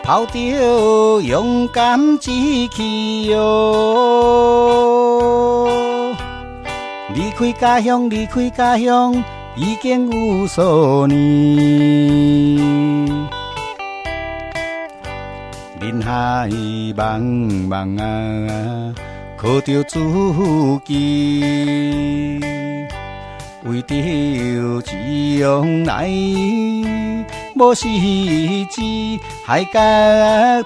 抱著勇敢志氣喲，離開家鄉，離開家鄉，已經有數年。人海茫茫啊，靠著自己，為著將來無實際，海角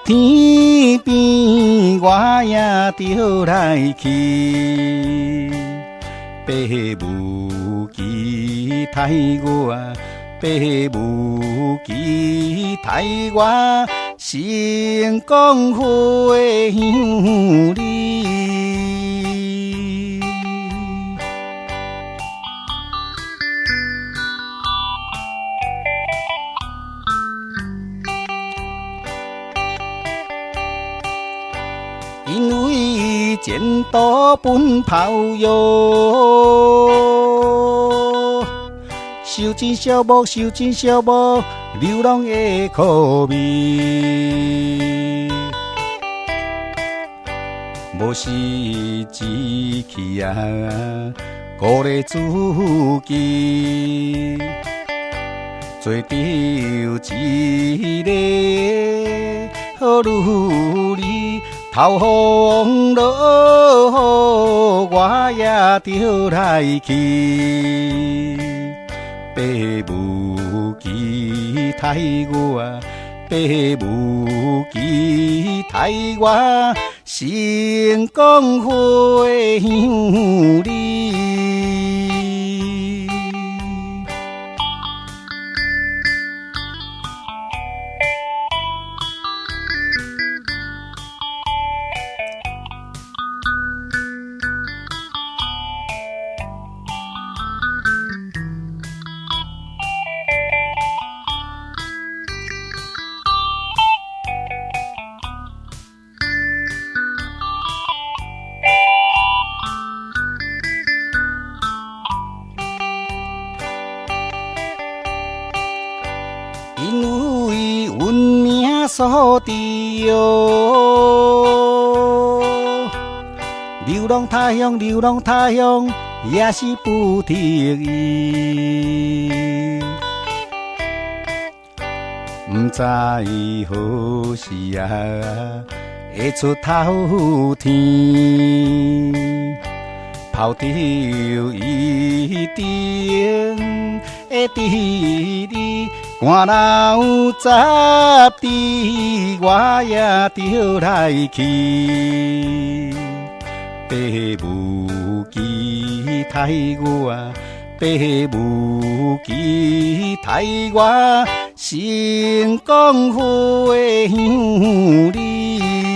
天邊，我也著來去。爸母期待我，爸母期待我，成功回鄉里。因為前途奔跑喲，受盡寂寞，受盡寂寞，流浪的苦味，無實志氣啊，鼓勵自己，做著一个好女兒。頭風落雨，我也著來去。爸母期待我，爸母期待我，成功回鄉里。因為運命所致喲，流浪他鄉，流浪他鄉，也是不得已。毋知何時啊，會出頭天，抱著一定的志理。寒流十指，我也著來去。爸母期待我，爸母期待我，成功回鄉里。